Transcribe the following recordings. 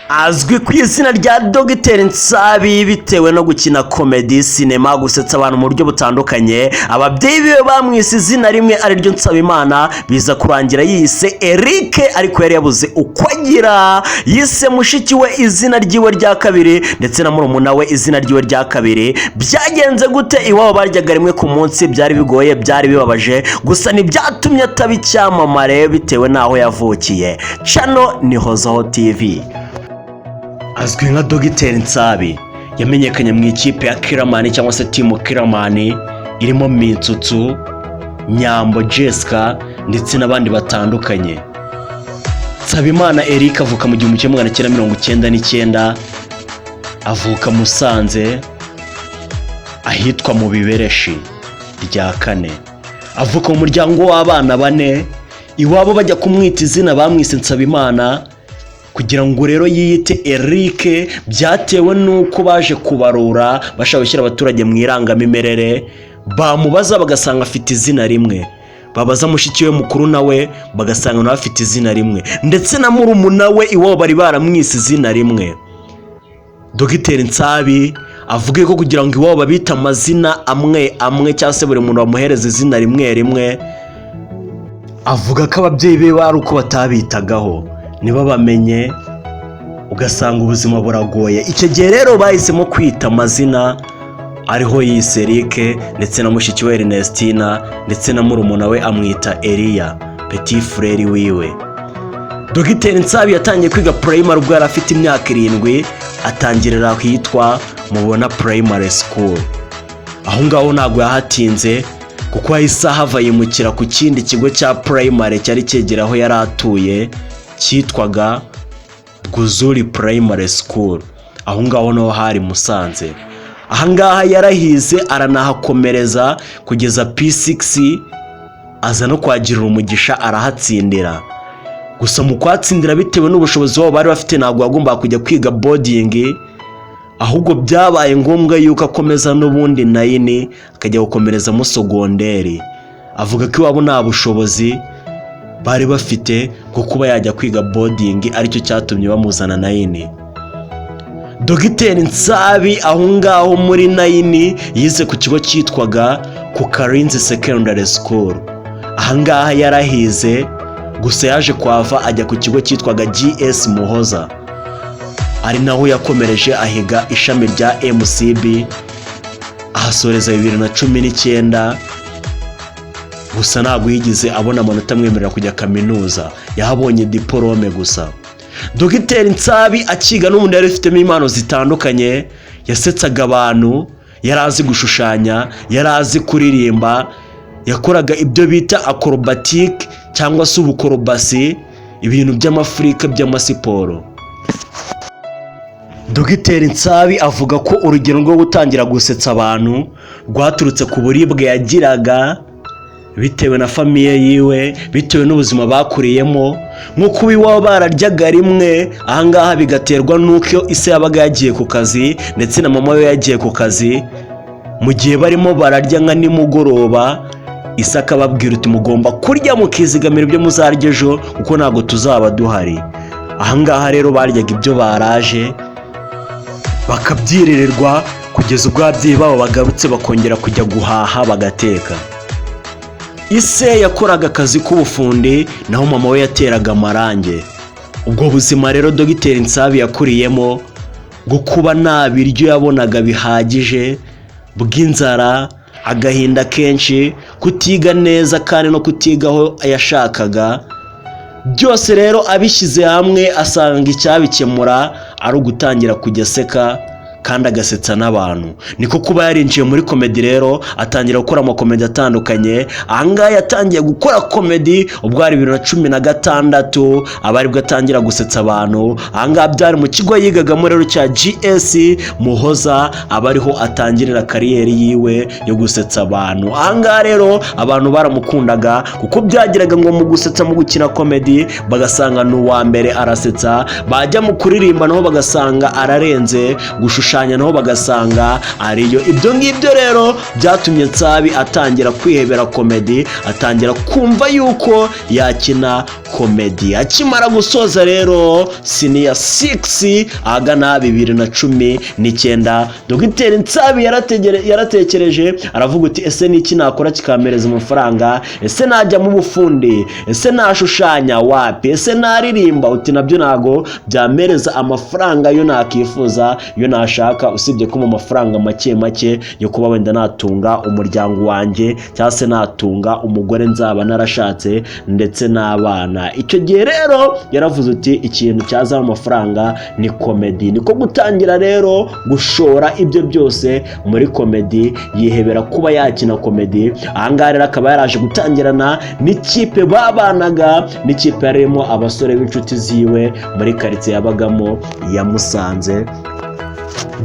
Azwi ku izina rya Dogiteri Nsabi bitewe no gukina comedy, sinema, gusetsa abantu mu buryo butandukanye. Ababyeyi biwe bamwise izina rimwe ariryo Nsabimana, biza kurangira yise Eric, ariko yari yabuze uko agira. Yise mushiki we izina ryiwe rya kabiri ndetse na murumuna we izina ryiwe rya kabiri. Byagenze gute? Iwabo baryaga rimwe ku munsi, byari bigoye, byari bibabaje, gusa ntibyatumye ataba icyamamare bitewe n'aho yavukiye. Channel ni Hozaho TV. Azwi nka Dogiteri Nsabi, yamenyekanye mu ikipe ya Kiramani cyangwa se team Kiramani irimo Mitsutsu, Nyambo Jessica ndetse n'abandi batandukanye. Nsabimana Eric avuka mu 1999, avuka Musanze ahitwa mu Bibereshi rya kane. Avuka mu muryango w'abana bane. Iwabo bajya kumwita izina bamwise Nsabimana. Kugira ngo rero yiyite Eric byatewe n'uko baje kubarura bashaka gushyira abaturage mu irangamimerere, bamubaza bagasanga afite izina rimwe, babaza mushiki we mukuru nawe bagasanga nawe afite izina rimwe, ndetse na murumuna we iwabo bari baramwise izina rimwe. Dogiteri Nsabi avuga ko kugira ngo iwabo babite amazina amwe amwe cyangwa se buri muntu bamuhereza izina rimwe rimwe, avuga ko ababyeyi be bari uko batabitagaho, ntibabamenye, ugasanga ubuzima buragoye. Icyo gihe rero bahisemo kwita amazina ariho yise Eric, ndetse na mushiki we Ernestina, ndetse na murumuna we amwita Eliya, petit frère wiwe. Dogiteri Nsabi yatangiye kwiga primary ubwo yari afite imyaka 7, atangirira ahitwa Mubona Primary School. Aho ngaho ntabwo yahatinze kuko yahise ahava yimukira ku kindi kigo cya primary cyari cyegera aho yari atuye cyitwaga Bwuzuri Primary School. Aho ngaho naho hari Musanze. Ahangaha yarahize, aranahakomereza kugeza P6, aza no kwagirira umugisha arahatsindira. Gusa mu kuhatsindira, bitewe n'ubushobozi babo bari bafite, ntabwo yagombaga kujya kwiga boarding, ahubwo byabaye ngombwa yuko akomeza n'ubundi nine, akajya gukomerezamo segonderi. Avuga ko iwabo nta bushobozi bari bafite bwo kuba yajya kwiga boarding, aricyo cyatumye bamuzana nine. Dogiteri Nsabi aho ngaho muri nine yize ku kigo cyitwaga ku Karinzi Secondary School. Ahangaha yarahize, gusa yaje kuhava ajya ku kigo cyitwaga GS Muhoza, ari naho yakomereje ahiga ishami rya MCB, ahasoreza 2019. Gusa ntabwo yigeze abona amanota amwemerera kujya kaminuza, yahabonye diporome gusa. Dogiteri Nsabi akiga n'ubundi yari afitemo impano zitandukanye. Yasetsaga abantu, yari azi gushushanya, yari azi kuririmba, yakoraga ibyo bita acrobatique cyangwa se ubukorobasi, ibintu by'amafurika by'amasiporo. Dogiteri Nsabi avuga ko urugero rwo gutangira gusetsa abantu rwaturutse ku buribwe yagiraga bitewe na famille yiwe, bitewe n'ubuzima bakuriyemo, nko kuba iwabo bararyaga rimwe. Ahangaha bigaterwa n'uko ise yabaga yagiye ku kazi ndetse na mama we yagiye ku kazi. Mu gihe barimo bararya nka nimugoroba, ise akababwira uti: "Mugomba kurya mukizigamira ibyo muzarya ejo kuko ntabwo tuzaba duhari." Ahangaha rero baryaga ibyo baraje bakabyiririrwa kugeza ubwo ababyeyi babo bagarutse, bakongera kujya guhaha bagateka. Ise yakoraga akazi k'ubufundi, naho mama we yateraga amarangi. Ubwo buzima rero Dogiteri Nsabi yakuriyemo bwo kuba nta biryo yabonaga bihagije, bw'inzara, agahinda kenshi, kutiga neza kandi no kutiga aho yashakaga, byose rero abishyize hamwe asanga icyabikemura ari ugutangira kujya aseka kandi agasetsa n'abantu. Niko kuba yarinjiye muri comedy rero, atangira gukora amacomedy atandukanye. Ahangaha yatangiye gukora comedy ubwo hari 2016, aba aribwo atangira gusetsa abantu. Ahangaha byari mu kigo yigagamo rero cya GS Muhoza, aba ariho atangirira career yiwe yo gusetsa abantu. Ahangaha rero abantu baramukundaga kuko byagiraga ngo mu gusetsa, mu gukina comedy, bagasanga ni uwa mbere arasetsa, bajya mu kuririmba naho bagasanga ararenze, gushushanya. Gushushanya naho bagasanga ariyo. Ibyo ngibyo rero byatumye Nsabi atangira kwihebera comedy, atangira kumva yuko yakina comedy. Akimara gusoza rero senior 6 ahagana 2019, Dogiteri Nsabi yaratekereje, aravuga uti: "Ese ni iki nakora kikampereza amafaranga? Ese najya mu bufundi? Ese nashushanya? Wapi. Ese naririmba?" Uti: "Nabyo ntago byampereza amafaranga yo nakifuza, yo nashaka, usibye ko mu mafaranga make make yo kuba wenda natunga umuryango wanjye cyangwa se natunga umugore nzaba narashatse ndetse n'abana." Icyo gihe rero yaravuze uti: "Ikintu cyazamo amafaranga ni comedy." Niko gutangira rero gushora ibyo byose muri comedy, yihebera kuba yakina comedy. Ahangaha rero akaba yaraje gutangirana n'ikipe babanaga, n'ikipe yarimo abasore b'inshuti ziwe muri karitsiye yabagamo ya Musanze.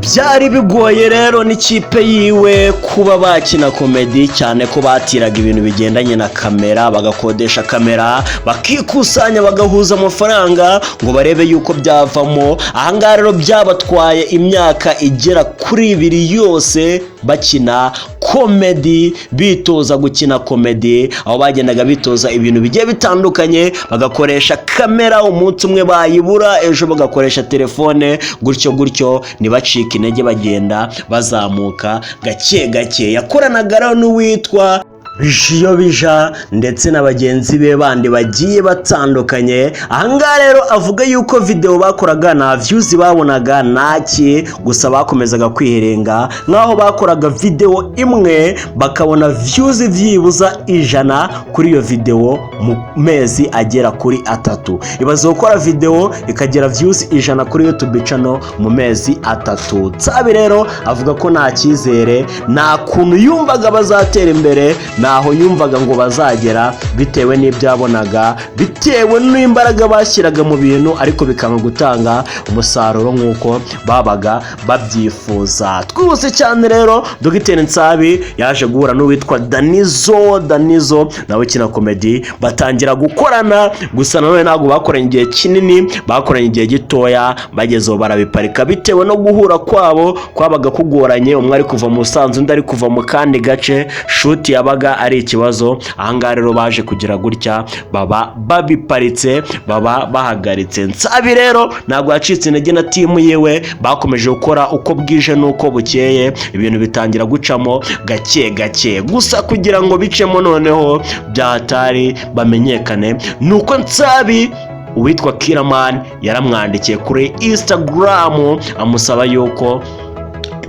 Byari bigoye rero n'ikipe yiwe kuba bakina comedy, cyane ko batiraga ibintu bigendanye na kamera, bagakodesha kamera, bakikusanya, bagahuza amafaranga ngo barebe yuko byavamo. Ahangaha rero byabatwaye imyaka igera kuri 2 yose bakina comedy, bitoza gukina comedy, aho bagendaga bitoza ibintu bigiye bitandukanye, bagakoresha kamera umunsi umwe bayibura, ejo bagakoresha telefone, gutyo gutyo, ntibacike intege, bagenda bazamuka gake gake. Yakoranaga rero n'uwitwa Bijiyobija ndetse na bagenzi be bandi bagiye batandukanye. Ahangaha rero avuga yuko videwo bakoraga nta views babonaga, ntaki, gusa bakomezaga kwiherenga, nk'aho bakoraga videwo imwe bakabona views byibuza 100 kuri iyo videwo mu mezi agera kuri 3. Ibaze gukora videwo ikagira views 100 kuri YouTube channel mu mezi 3. Nsabi rero avuga ko nta cyizere, nta kuntu yumvaga bazatera imbere, ntaho yumvaga ngo bazagera, bitewe n'ibyo yabonaga, bitewe n'imbaraga bashyiraga mu bintu ariko bikanga gutanga umusaruro nk'uko babaga babyifuza. Twihuse cyane rero, Dogiteri Nsabi yaje guhura n'uwitwa Danizo. Danizo nawe ukina comedy, batangira gukorana. Gusa nanone ntabwo bakoranye igihe kinini, bakoranye igihe gitoya, bagezeho barabiparika, bitewe no guhura kwabo kwabaga kugoranye. Umwe ari kuva mu Musanze, undi ari kuva mu kandi gace, shoot yabaga ari ikibazo. Ahangaha rero baje kugira gutya baba babiparitse, baba bahagaritse. Nsabi rero ntabwo yacitse intege na team yiwe, bakomeje gukora uko bwije n'uko bukeye, ibintu bitangira gucamo gake gake. Gusa kugira ngo bicemo noneho byahatari bamenyekane, ni uko Nsabi uwitwa Kiramani yaramwandikiye kuri Instagram, amusaba yuko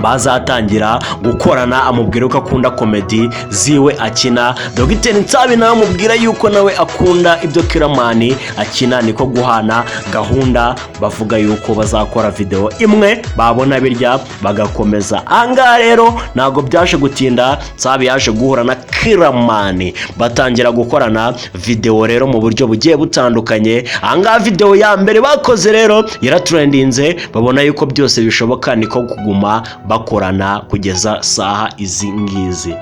bazatangira gukorana, amubwira ko akunda comedy ziwe akina. Dogiteri Nsabi nawe amubwira yuko nawe akunda ibyo Kiramani akina. Niko guhana gahunda, bavuga yuko bazakora videwo imwe, babona birya bagakomeza. Ahangaha rero ntabwo byaje gutinda, Nsabi yaje guhura na Kiramani, batangira gukorana videwo rero mu buryo bugiye butandukanye. Ahangaha videwo ya mbere bakoze rero yaratrendinze, babona yuko byose bishoboka, niko kuguma bakorana kugeza saha izi ngizi.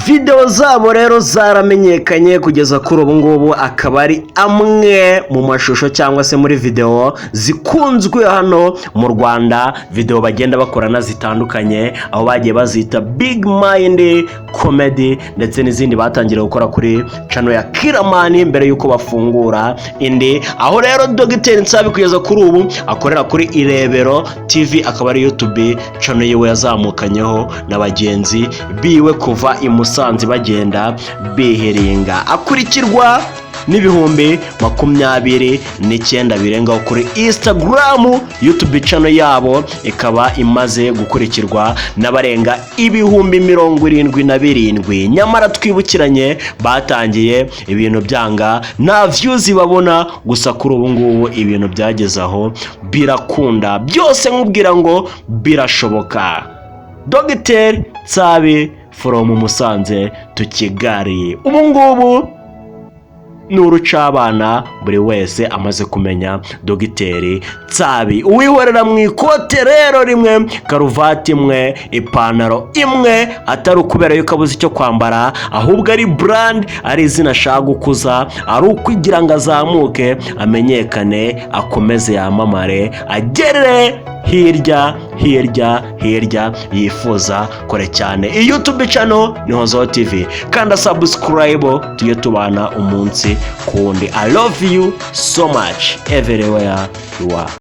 Videwo zabo rero zaramenyekanye kugeza kuri ubu ngubu, akaba ari amwe mu mashusho cyangwa se muri videwo zikunzwe hano mu Rwanda. Videwo bagenda bakorana zitandukanye, aho bagiye bazita Big Mind Comedy ndetse n'izindi batangira gukora kuri channel ya Kiramani mbere y'uko bafungura indi. Aho rero Dogiteri Nsabi kugeza kuri ubu akorera kuri Irebero TV, akaba ari YouTube channel yiwe yazamukanyeho na bagenzi biwe kuva i Musanze bagenda bihiringa. Akurikirwa n'ibihumbi 29 birengaho kuri Instagram. YouTube channel yabo ikaba imaze gukurikirwa n'abarenga 77,000. Nyamara twibukiranye, batangiye ibintu byanga, nta views babona. Gusa kuri ubu ngubu ibintu byageze aho birakunda byose. Nkubwira ngo birashoboka. Dogiteri Nsabi from Musanze to Kigali ubu ngubu. Ni urucabana, buri wese amaze kumenya Dogiteri Nsabi. Uwihorera mu ikote rero rimwe, karuvati imwe, ipantaro imwe, atari ukubera yuko abuze icyo kwambara, ahubwo ari brand, ari izina ashaka gukuza, ari ukugira ngo azamuke, amenyekane, akomeze yamamare, agere hirya hirya hirya yifuza kure cyane. Iyi YouTube channel ni Hozo TV, kanda subscribe tujye tubana umunsi ku wundi. I love you so much everywhere you are.